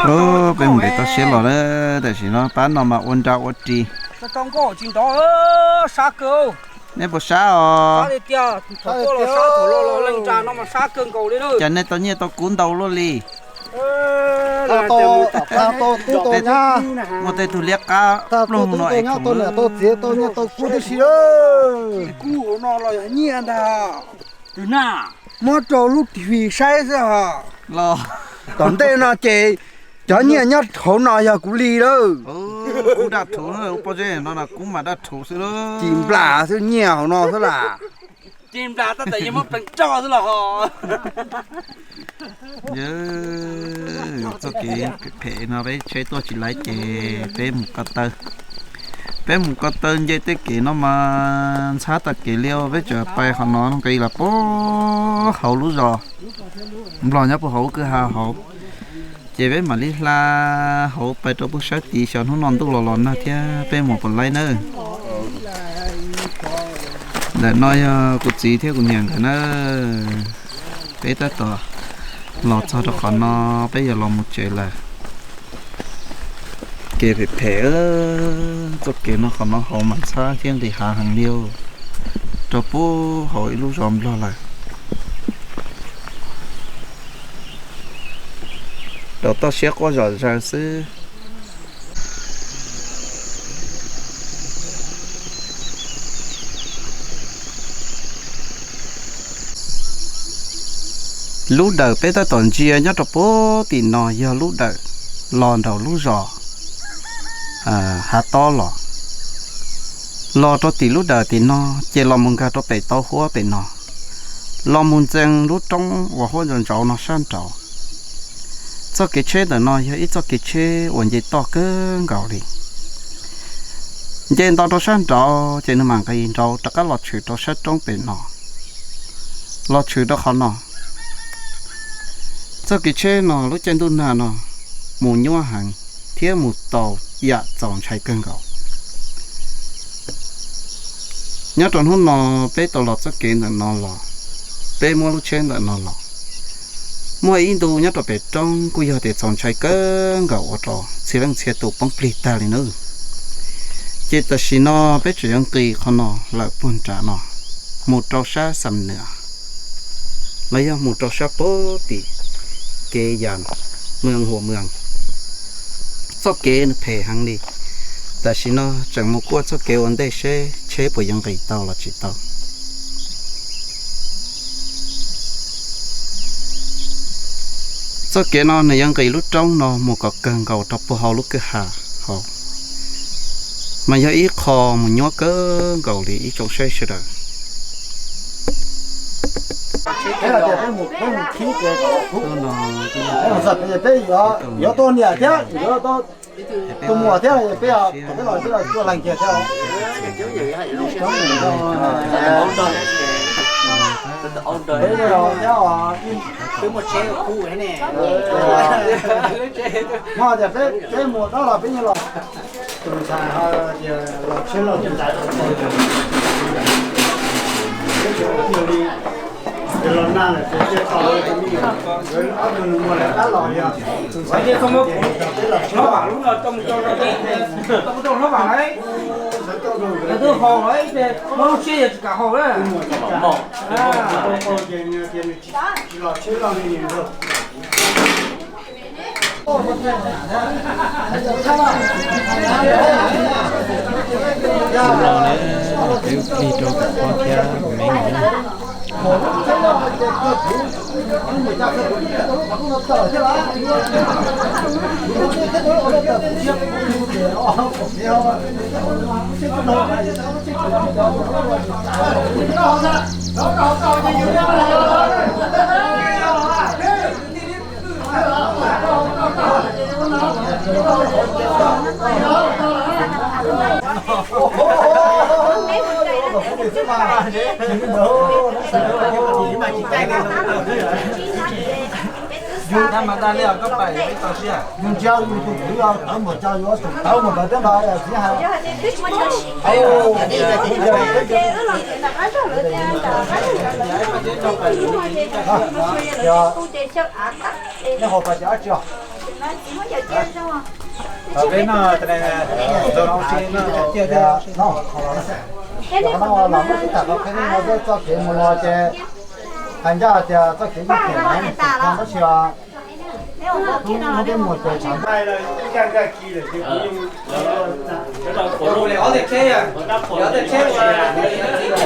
Ub, peb mus nqis toj siab los lawm, tam sim no pab no mas ua nra ua ris. Nej puas sab os? Cas nej tau nyiaj tau kub ntau luaj li? Muaj tej tug liab qab ploog no es tau nyiaj tau kub tib si. Kub hauv no los yog nyiaj ntag. Muab rau lub T V saib xwb os. Los tom ntej no ces cov nyiaj nyob hauv no yog kuv li lawm. Kub daj rhuv, pob zeb no kub mas daj rhuv xwb, ci nplas xwb, nyiaj hauv no xwb las. Txoj kev phem phem no peb tsheb tuaj tsis laiv ces peb mus ko taw. Peb mus ko taw nce tej kev no mas ntxhab tag kev li, peb tseem pais qhov no nqis los puag hauv lub zos Nplog nyob puag hauv lub kwj ha hauv. Ces peb mam li hla hauv pais rau puag sab tid, xyov hnub no ntuj los los nag thiab peb mus puas laib nawb. Ntawm no yog kuv txiv thiab kuv niam nkawd na. Peb tab tom los txog rau qhov no, peb yuav los mus tsev lawm. Kev phem phem, txoj kev no qhov no hauv mas ntxhab thiab nqis hav heev li, rau puag hauv ib lub zos Nplog lawm. Rau toj siab quaj zom zaws xwb. Lub dawm peb tab tom ntsia nyob rau puag tim no yog lub dawm los nraum lub zos Hav Tob los. Los rau tim lub dawm tim no, ces los mus nkag rau pem tauv huab pem no, los mus ntxees lub roob uas huab ntsau ntsauv no sab nraud. Txoj kev tsheb ntawm no yog ib txoj kev tsheb uas nce toj kawg nkaus li. Nce nto rau sab nraud ces nws mam nqis nraud rov qab los tshwm rau sab roob pem no, los tshwm rau qhov no. Txoj kev tsheb no lub caij ntuj nag no mus nyuaj heev thiab mus tau yam txaus ntshai kawg nkaus. Nyob rau hnub no peb tau los txoj kev ntawm no los, peb muab lub tsheb ntawm no los, muaj ib ntu nyob rau pem roob kuj yog tias txaus ntshai kawg nkaus ua rau txhia leej txhia tus poob plig tag li nawb. Ces tam sim no peb tseem yuav nqis qhov no lawm puag nram no mus rau sab Xam Nwas, los yog mus rau sab puag tim kev yas Mws Huam Mws. Txoj kev phem heev li. Tam sim no tseem mus kuaj txoj kev ua ntej seb tsheb puas yuav nqis tau los tsis tau. Txoj kev no nws yuav nqis lub roob no mus kom kawg nkaus rau puag hauv lub kwj ha hauv, mas yog ib qho mus nyuaj kawg nkaus li ib tsoom saib sawv daws. Peb yuav tuaj niam thiab yuav tus muam thiab peb, peb los peb los tuaj lees kiag thiab. Hos tias peb mus dab los peb yeej los. Tus ntxhais ho tias los tsheb los tus ntxhais, peb tsis ua li, ces los nag lawm ces cia tos li, nkawd ob tug nus muag lawv dab los yog tus ntxhais ces peb los tsheb los. Twb haus lawm, muab lub siab yog tsis kam haus na. Ces nws tias nws tsis los tsheb los li nws nrog. Xub los ne, peb ua plig rau kuv pog thiab kuv me nyuam. Yus ntsia yus tus kwv tawv mus tso yus tus tawv mus tawv thiab npawg txiv hais. Nej haus pas cas dab tsi os? Peb no, no, los muab xub tham qhov peb no peb txoj kev mus los ces hais ncaj tias txoj kev yeej phem heev, tab sis hnub peb mus ces tshav ntuj Xaiv Suav yog tij, Xaiv Suav tsis tuaj ces Npliaj Neeb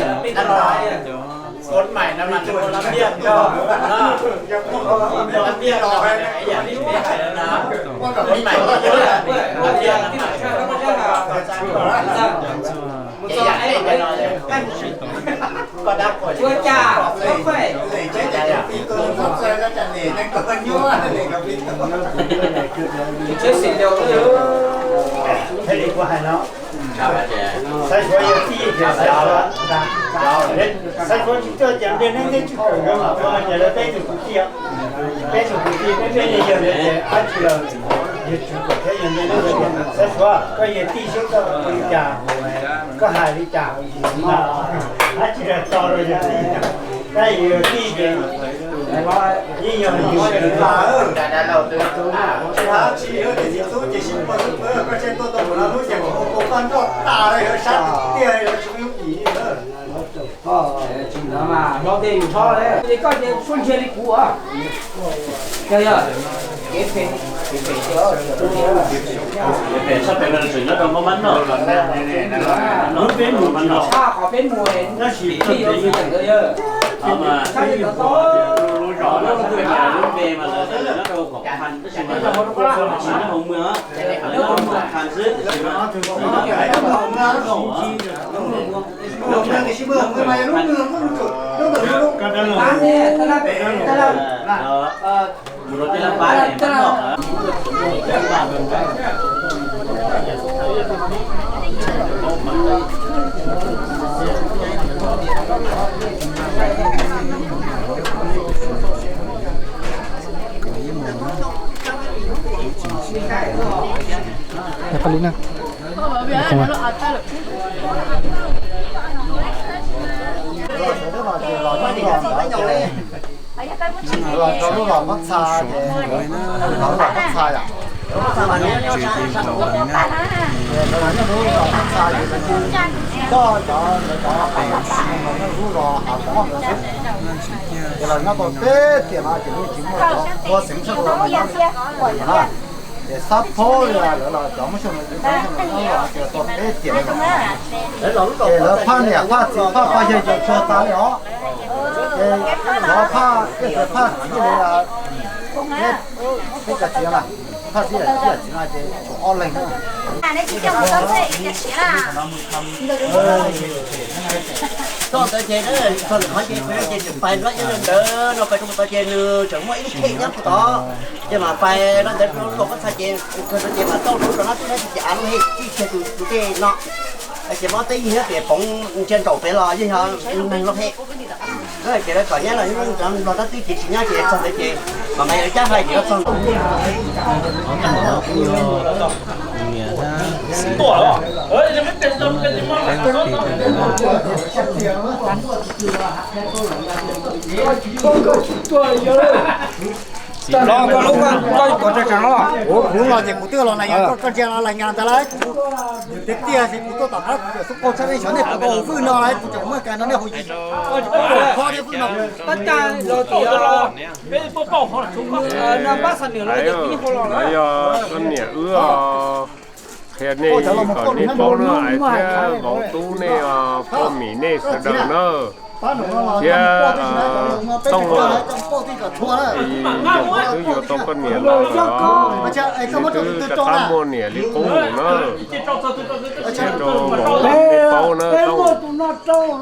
thiab Tswv Kawm nkawd mam tuaj ces lawv peb tug kwv tij, peb tug kwv tij peb peb yawg ntawd ces dab tsi los yawg Tswv Kawm thiab yawg Npliaj Neeb tias, Xaiv Suav, koj yog tij xwb koj ua li cas, koj hais li cas, dab tsi los tso rau yawg tij, tab yawg tij ces yeej yog yus tij. Tsis hais tsis yog tias txiv tub ces sib puag xwb, koj tseem tuaj tau mus no lub ces kuv ua koj nroj tas li, sab tiag li, tsis muaj yooj yim li. Tsis hnov mas hlob tej yus hlob li, koj ces suab ntsiag li kuv. Yog, yog, kev phem, kev phem, kev phem sab pem mas tseem nyob rau Hmoob Mab Noj, lub peb mus Mab Noj, tshaj qhov peb mus, tab sis pem yog, lub zos no lub npe mas lawv nyob rau Kom Phas tab sis mas lawv tsis nyob hauv mwg, lawv nyob rau Kom Phas xwb tab sis mas mus rau tej laj pab es Mab Noj. Pab li na. Los rau lub zos Pab Txha ces, los lub zos Pab Txha yom. Ces lawv nyob rau lub zos Pab Txha ces lawv cia li coj cov, lawv cov hav zoov los nyob rau lub zos hav zoov ntawd xwb. Ces los nyob tau peb tiam no ces yeej tsis muaj cov ua xeev sab laug los nyob na. Ces xab phob li lawv los cov Hmoob Xyooj no, Hmoob Xyooj no nyob los ces tau peb tiam no. Ces lawv phaj niam phaj txiv phaj pog yawg yawm txwv tas li os. Ces lawv phaj, tej txiv phaj txiv li, peb, peb cov txiv na, phaj txiv yawm txiv no ces tshuav ob leeg na. Txog ntawd ces, txog ntawm qhov ces kuv ces tseem pais nyob ntawd no, pais rau mus tod ces nws tseem muaj ib lub khej nyob puag tod, ces mam pais no ntawd rau lub zos Pab Txha ces, ces mam tau rau lub zos no, tub no ces av lub hej txij kiag tus tej no. Ces mob teb yig nyob pem poov ntsia nraum pem los yeej yog neeg lub hej. Ces lawv kom nyab los los tab twb ces tsis nyab ces txog ntawd ces mam mam yog cab hais ces txog. Los koj lub koj tuav tseem tseem no. Kuv los ces kuv twb los lais nyas, koj ntsia los lais nyas ntawd lawm. Kuv tiag tiag ces kuv tuaj tom qab kuv xub qaug tshaj nej xyov nej puas tau hauv vwj no lawm, kuv tseem muaj kas no nej hauv yim. Kuv tau kho thiab vwj no. Tab cas los tias no pab xa niam los tias pib hauv los lawm. Yog koj niam wb qhia nej kom nej paub na, thiab vauv tub nej, poj mim nej sawv daws na, thiab Tooj, twb yuav tau koj niam los lawm, twb rov qab muaj niam li qub na, thiab rau vauv tub nej paub na Tooj.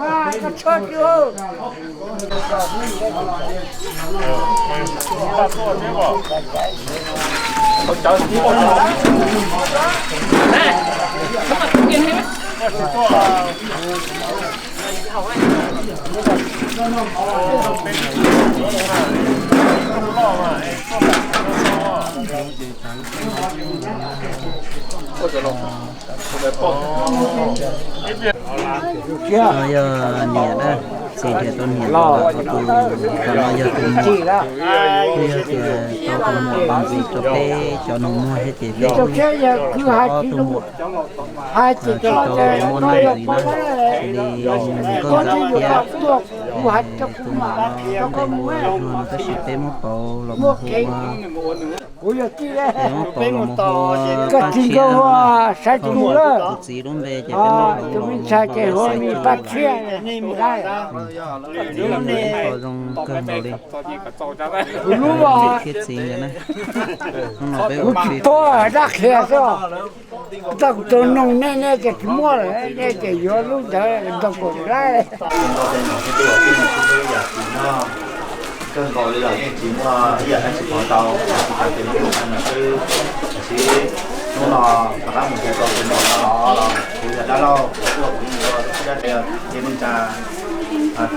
Yog niam na. Ces yog tus niam los tus, tus no yog tus muam, twb yog tias tau tus muam los ntxiv rau peb cov nus muag thiab ces peb kuj cov ob tug muam tsis tau muaj neej ntxiv na, cia li nkauj ntxiv thiab. Tus muam no npe hu ua Zuag no tab sis peb muab pauv los mus hu ua, peb muab pauv los mus hu ua Paj Tshiab no, tus txiv lub npe ces peb muab pauv los hu ua Paj Tshiab. Tus txiv lub npe hu ua Paj Tshiab, zoo kawg nkaus li. Ntxim thiab txiv ntawd na. Hnub no peb ua tsis tuaj dab qhia xwb. Tau tus noog nej, nej ces tsis muaj lawm, nej ces yuav lub ntawd ntog kaum laib. Kawg nkaus li los yeej tsis muaj ib yam dab tsi pov tau, tsis tas tes me tus no xwb. Tiam sis hnub no rov qab mus nrhiav tau tus muam no los kuv yog dab laug, kuv tuaj kuv yeej ua lub siab dab tsi ces neej tsa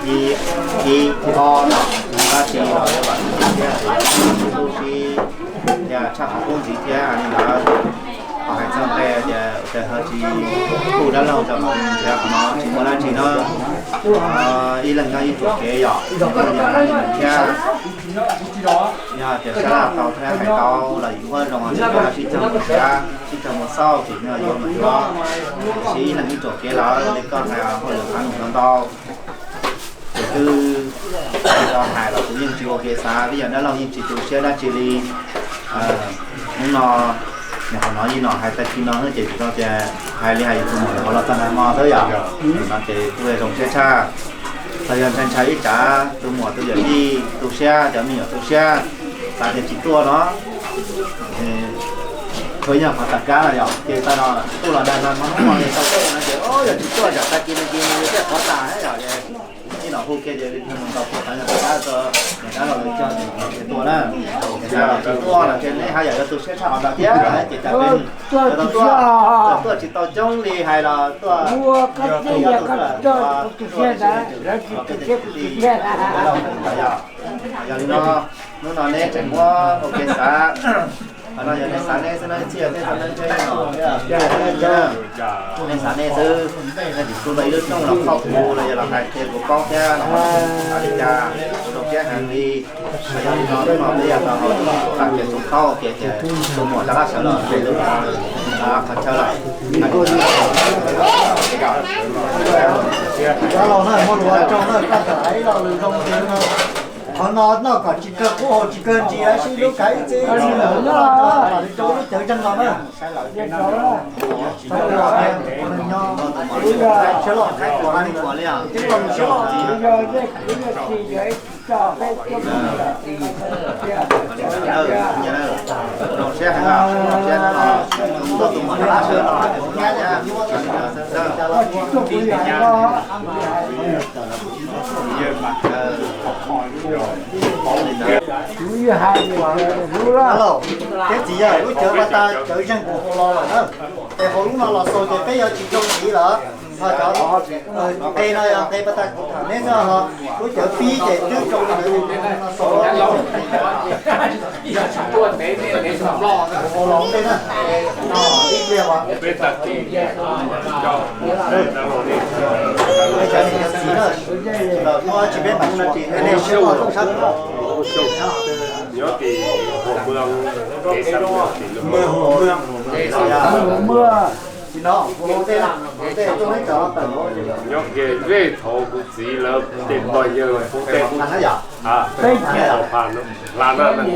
thib ib thib ob no, dab tsi los yog vam thiab tias lub sib tshaj qhov qub ntxiv thiab li ntawd. Ho hais txog nqe tias ua cas ho tsis kuj dab laug rau mam li nrhiav qhov no tsis muaj dab tsi no. Ib leeg nyob ib txoj kev yom, thiab yog tias sab laj tau thiab hais tau los yus huab zoo tsis sib caug mus siav sib caug mus xauj ces nws yuav mus yuav. Tiam sis ib leeg ib txoj kev lawm li koj hais hauj lwm qab mus ntau ntau. Ces twb hais los kuv yeej tsis ua kev xav, vim yog dab laug yeej tsis tu siab dab tsi li. Hnub no, nim qhov no ib no hais tag kis no ces tsis tau tias hais li hais yus tus muam qhov los txog nag hmo xwb yom. No ces kuj zoo siab tshaj. Txawm yog ntshai ntshai ib tsam tus muam tus yawm yij tu siab, cov me nyuam tu siab, xav tias tsis tuaj no. Tsuas yog qhov tag kab no yom, ces tag no kuj los dag nag hmo hnub no ces tau tuaj no ces yog tsis tuaj tsam tag kis no ces nws yuav tiaj qhov tas yom. Ib los hu kiag ces mus ntaus puag thav yog tag kab rau niam dab laug lawv cog ces mus kiag tuaj na. Ces tsis tuaj los ces neb haj yam yuav tu siab tshaj qhov ntawd thiab ces cas peb tau tuaj, txawm tuaj tsis tau coob li hais los tuaj, yog tu siab ntawd lawv tsis tu siab kuv tu siab. Yog li no, hnub no neb tseem muab ua kev xav, qhov no yog neb xav neb xwb no, txij tej tau neb ntshe no, neb xav neb xwb, neb tsis tu tau ib lub rooj los qhoj kuv los yog los hais qhia kuv paub thiab los li cas, kuv zoo siab heev li. Yog li no hnub no peb yog tau hauv tag kiag tus qhaub kiag ces tus muam rov qab sawv los qhov chaw lawm. Cov laus na, muaj lus ua tsaug na, koj txawm hais ib lo lus zoo li no. Qhov no noj kom tsis kawg qub haus tsis kawg ntsis, sib hlub kav ib txhis ib txhis lawm, noj kom li rau lub cawv zeeg no na. Alo, thiab txiv yawg, lub cawv pas tas cawv zeeg kuv haus los lawm na. Ces hauv lub no los xaus ces peb yuav tsis tsoo ntxiv lawm. Ho cov nqe no yog nqe pas tas kuv tham neb xwb ho. Lub cawv pib ces twb tsoo li ntawd, no xaus los kuv haus los ntej na. Ib pliag as. Cov niam cov txiv na, los hnub tsis peb mam li no tsis nej siab loj sab. Nyob kiag zej thaum kuv txiv lawv tej tog yawg pub tej pub hla na,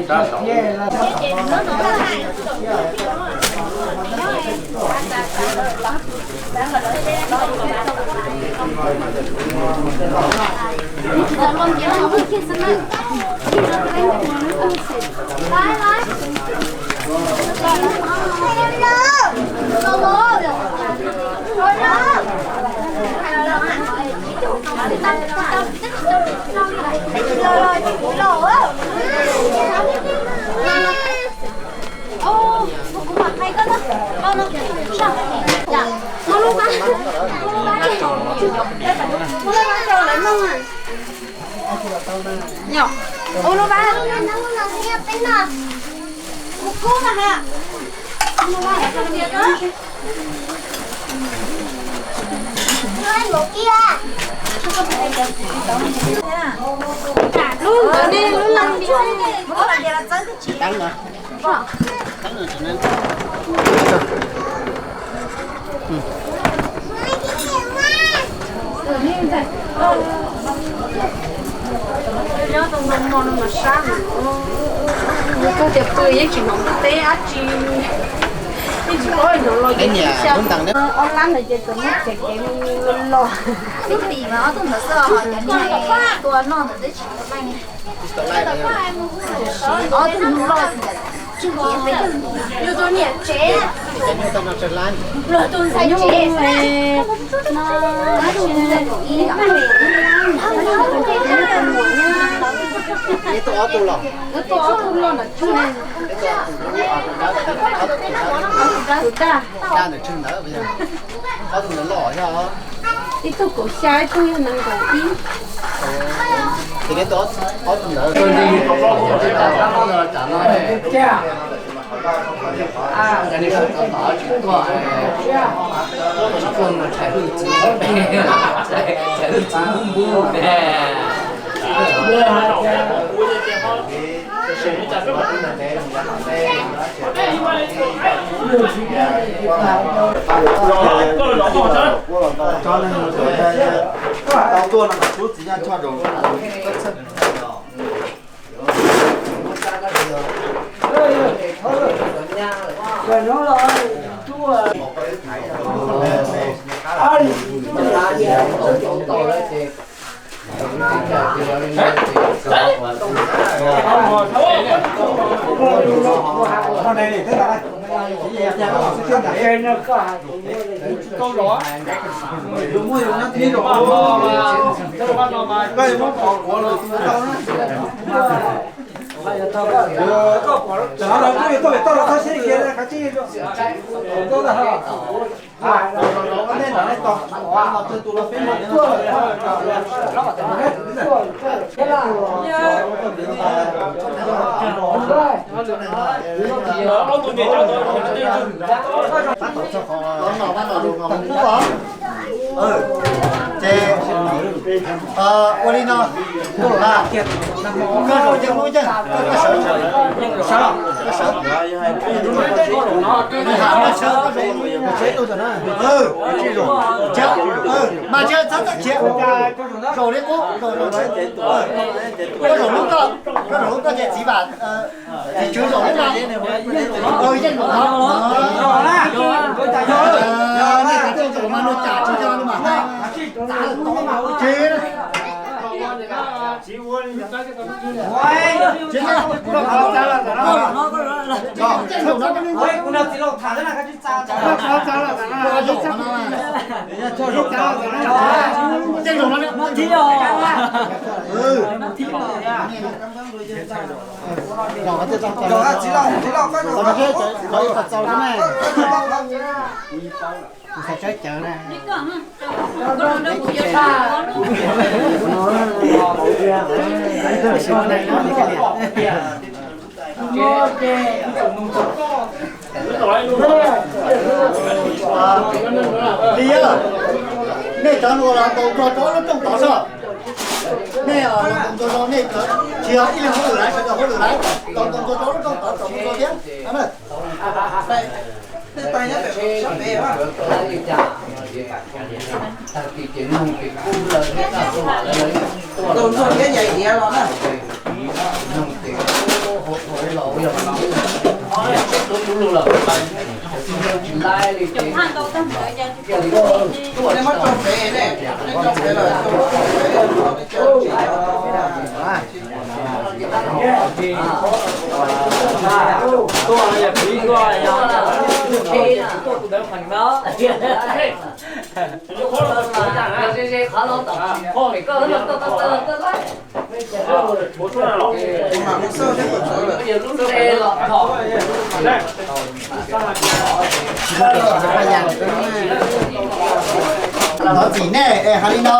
sab saud. Ua lub vab, ua lub vab, mus kub mas ha. Lub ntawd ne, lub laj. Nyob tau nto mo no mas sab heev. Koj tias pw yeej tsis hnov ntiaj teb dab tsi, yeej tsis paub hnov los. Ob lab ntawd ces txawm muab tsev kev los. Xub tim mas ob tug ntawd xwb os, cov niag tua noj ntawd twb tsis tau laij. Ob tug loj, yus tus niam tsev, luag tus ntxhais tsev. Tus ob tug loj ntawm tswg, tus daj, tus daj ntawm tswg ntawd, ob tug ntawd loj yog, ib tug kaum xya, ib tug yog nees nkaum ib. Ces ob tug ntawd. Ces ua li no, koj zaum yeej lub yeej, koj sawv, koj sawv, koj sawv, koj zaum, mas tsis txhob txawj khiav, zaum li qub, zaum, zaum, koj zaum lub koj, koj zaum lub koj ces txiv vam, txiv tswv zaum lub no, yeej zaum no, nej txiv tswv zaum mas luag cas tsis yog li mas, tsis Li, nej cov uas los ntaus nruas rau lub rooj tod soj, nej los ntaus nruas rau nej, tsis yog ib leeg hauj lwm lawm, sawv daws hauj lwm lawm, los ntaus nruas rau lub rooj tod kom mus nruas thiab. Thov txim nej es hais li no,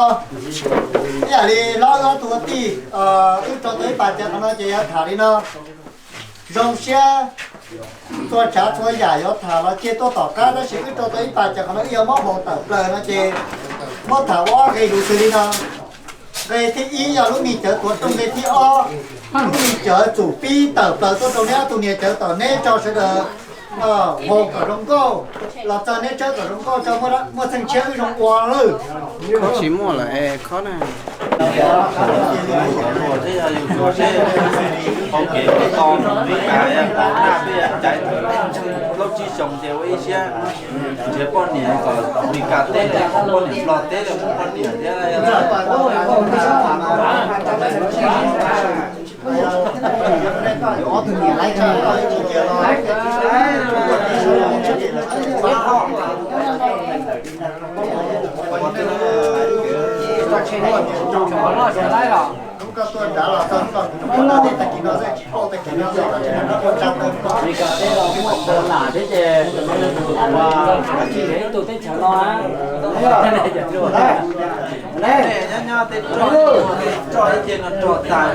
ib yam li hlob ob tug tij, wb tso tau ib pas cawv qhov no ces yuav tham li no. Zoo siab txhua tsav txhua yam yuav tham los cia tuaj tom qab, tab sis wb tso tau ib pas cawv qhov no wb yuav muab hau tawm plaws no ces muab tham ua ob qe lus xws li no. Nqe thib ib yog lub mis cawv tuav rooj, nqe thib ob lub mis cawv txum pib tawm plaws tuaj rau neb ob tug niam cawv tom neb tso sawv daws hau kom zoo nkauj, los txog neb tsawb kom zoo nkauj tso, muaj txheej tshiab wb zoo ua lawm. Khob tsis muaj lawm es khob na. Thiab yog yus tuag seb hau kev to Meskas, peb caiv thaum plaub tsib xyoos ces ua ib siab nrhiav poj niam kom Meskas teb los poj niam, Nplog teb los poj niam thiab. Koj tuaj nrad los txog koj kuv noj tej tag kis no xwb, tsis pauj tag kis no xwb, koj tsis nrog koj ua tsab tawb koj. Meskas teb los muaj tau lam thiab ces, ua, tsis yog ib tug teb chaws no na. Nyob nyob tej roj, roj ib ce no rog tas.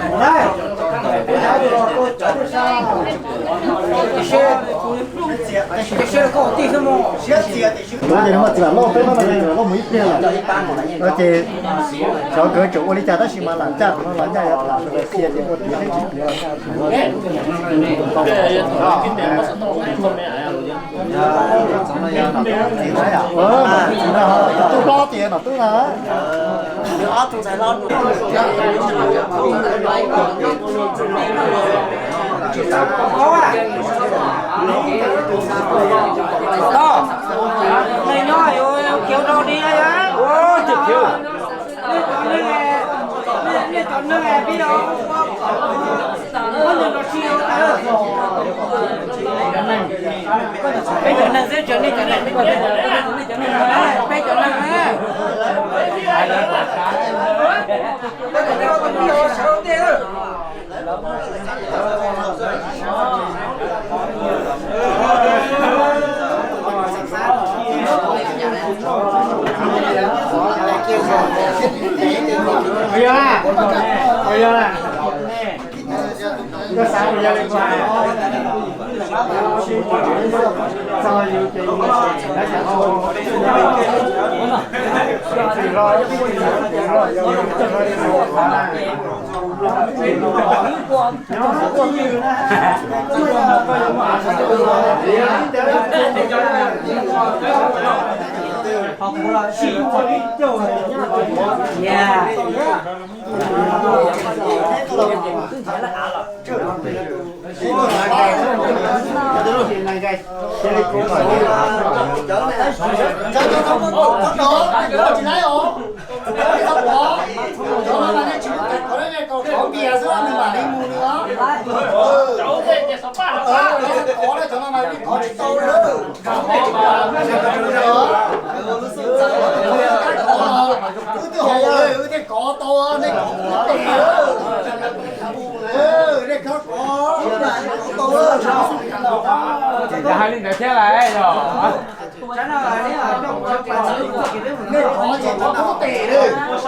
Kuv ces muaj txiv lam loj peb lab no ces loj mus ib pliag lawm no ces xyov nkawd tseem ua li cas tab sis mas lam caj no los ncaj yog lam cia ces ua tiav tsis tiav. Txiv no, tub hlob tias nom tub na. Peb cov neeg xwb, tsis yog nej cov neeg, peb cov neeg, peb cov neeg na. Wb twb hau lawm, wb thiaj kov tau, nej kov kuv tej, nej kov kov, kov tau. Ces hais li ntawd thiab lauj, yog nej kov ces kov kub tes lawm,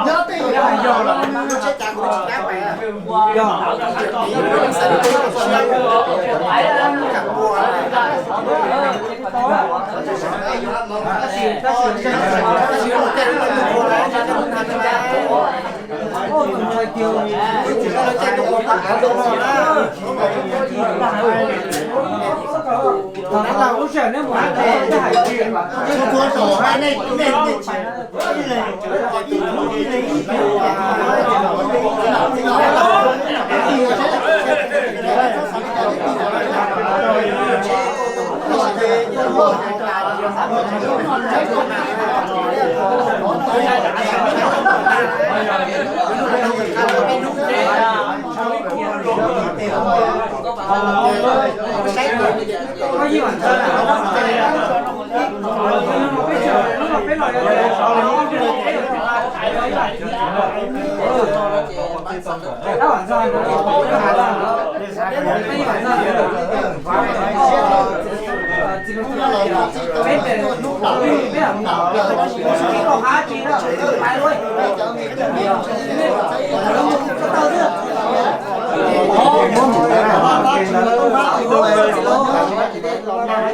nyob tej yog los.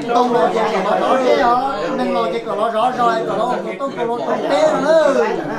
Ntoo los ces kom los zov zej os, neeg los ces kom los zov zog, kom los ua tus tooj ua tus teb no na.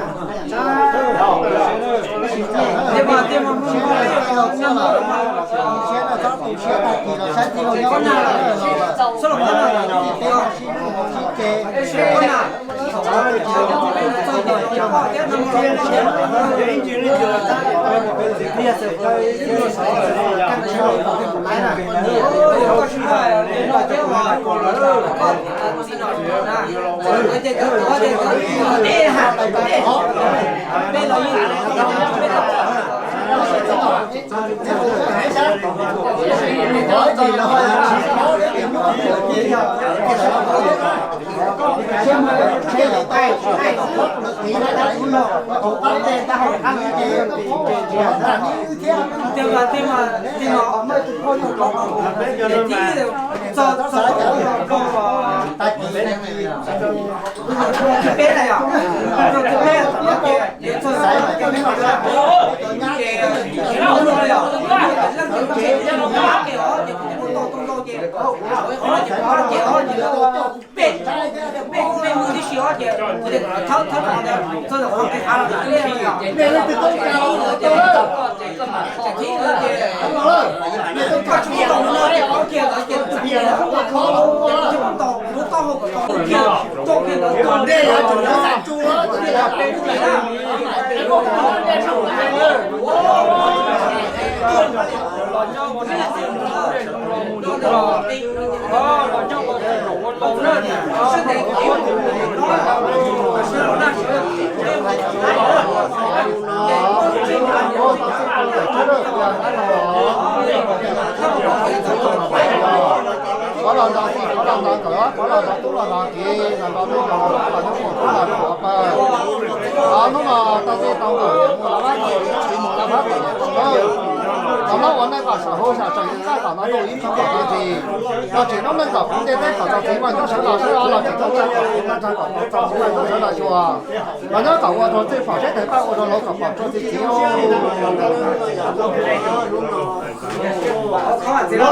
Qhov los nrog tij, qhov los nrog nkawm, qhov los nrog tub los nrog kiv, los nrog tub los nrog tub los nrog tub los nrog pawg. Hnub no tau tij tau nkawm mus lawv vaj tij, tsis mus lawv vaj tij, los nrog ua neej kom sam huv sam tsees, txawj kom no rau ib tsoom phooj ywg txhua tus. Los tseem noob neej kom puv ntiaj teb kom txog txiv Vaj Ntxwv sawv los seb los tseem noob neej kom puv ntiaj teb kom txog txiv Vaj Ntxwv sawv los xyuas. Los nyob kom ua rau txij pom seb tes paj ua rau lawv kom pom txog txiv txiv. Tib tug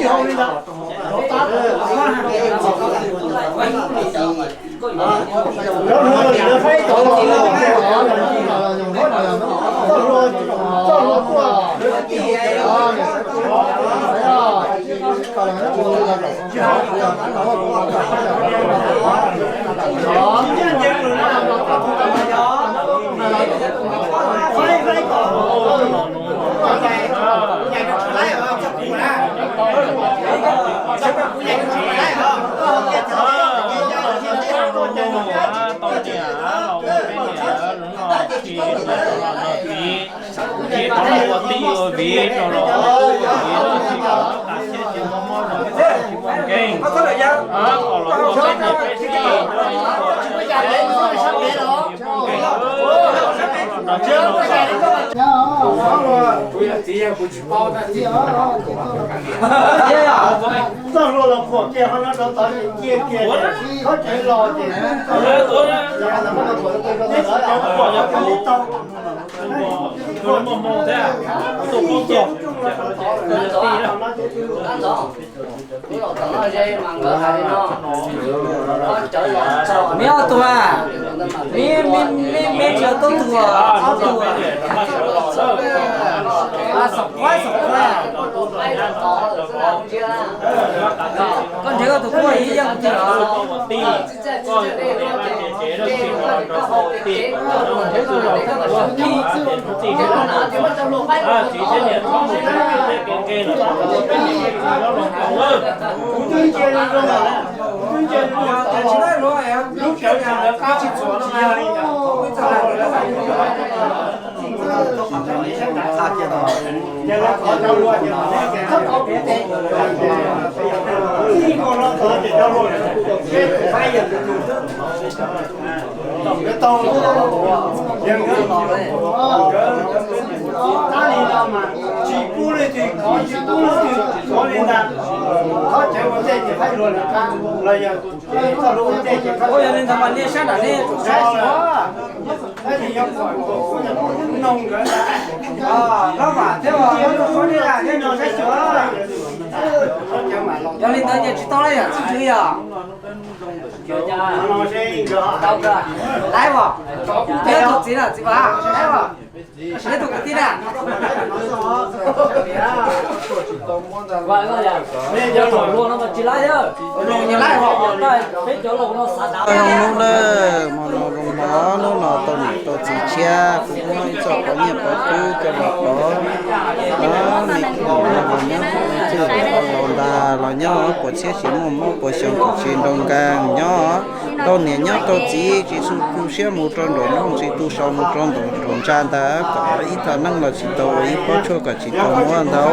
ua tij ua viv rau los ua tij ua viv rau tsis kom tas siab ces mob mob zog tsis muaj nkeeg, kom los ua peb niam peb txiv rau ib tug tsis muaj nkeeg. Txoj hlua los khuam kiag qhov no rau tod ces cia kiag, khaub cev los ces li tau. Meb ob tug a, meb, meb, meb tsis tau tub tug, ob tug. Xom khuab, xom khuab. Koj nrhiav koj tus khuab ib yeej tiag os. Tab li no mas tsis pub leej twg khov, tsis pub leej twg khov li ntag. Thov cawv ua ntej ces faib hluas lawv qab los yog txoj hlua ua ntej ces faib. Yog li ntawd mas nej sab nram nej saib xyuas. Tab sis yog pom kuv yog kuv noog nkawd ntag. Lab vam thiab os, lab suab thiab daj thiab no saib xyuas. Yog li ntawd ces tsis tau lawm yom txiv tswv yom. Laib os, neb tus txiv na, txiv Vam, laib os, neb tus kwv tij na. Zoo lub na, hmo no zoo no, hnub no tau niam tau txiv tshiab, kuv muab ib txoj pov nyiaj pov kub coj los pov. Neb los nyob, neb txwj laus ntag los nyob, puas txhiab tsis muaj mob, puas xyoo kom tsis nroo nkeeg nyob. Tau niam nyob tau txiv tsis tu siab mus rau nraum nroog, tsis tu siab mus rau nraum ntsa ntag, kom ib thaj neeb los tsis tau ua, ib pob tshuaj kom tsis tau muab ntag.